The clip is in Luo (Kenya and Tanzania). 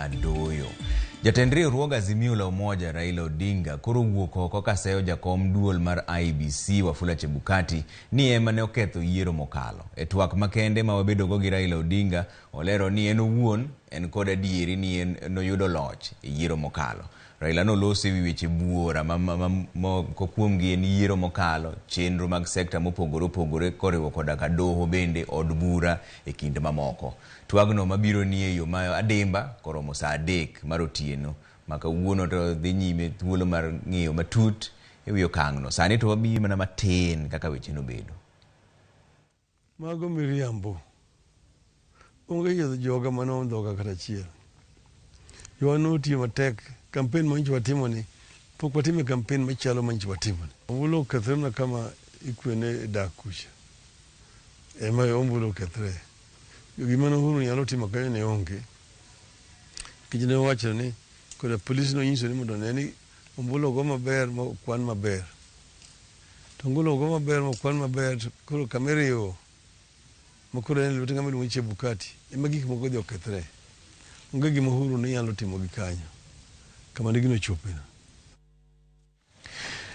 Adoyo. Jatend riwruog Azimio la Umoja Raila Odinga koro owuok oko kaseyo jakom duol mar IEBC Wafula Chebukati ni ema ne oketho yiero mokalo. E twak makende ma wabedogo gi Raila Odinga, olero ni en owuon en kod adieri ni en noyudo loch e yiero mokalo. Raila noloso ewi weche buora ma moko kuomgi en yiero mokalo, chenro mag sekta mopogore opogore koriwo koda ka doho bende od bura e kind mamoko. Twagno mabiro ni e yo ma adimba koromo saa 3 mar otieno ma kawuono to dhi nyime thuolo mar ng'iyo matut e wi okang'no. Sani to wamiyi mana matin kaka weche nobedo. Mago miriambo. Onge joga mane ondhoga kata achiel. Jowa notiyo matek. Campaign ma nyocha watimo ni, pok watimo campaign machalo ma nyocha watimo ni. Ombulu okethre mana kama ikwene e dak kucha. Ema ombulu okethre. Gima ne Uhuru nyalo timo kanyo ne onge. Nikech ne owacho ni koda polis nonyiso ni mondo one ni ombulu ogo maber ma okwan maber. To ombulu ogo maber ma okwan maber to koro kama iriwo ma koro en e lwet ng'ama iluongo ni Chebukati ema gik moko odhi okethre. Onge gima Uhuru ne nyalo timo gi kanyo kama ne gino ochopeno.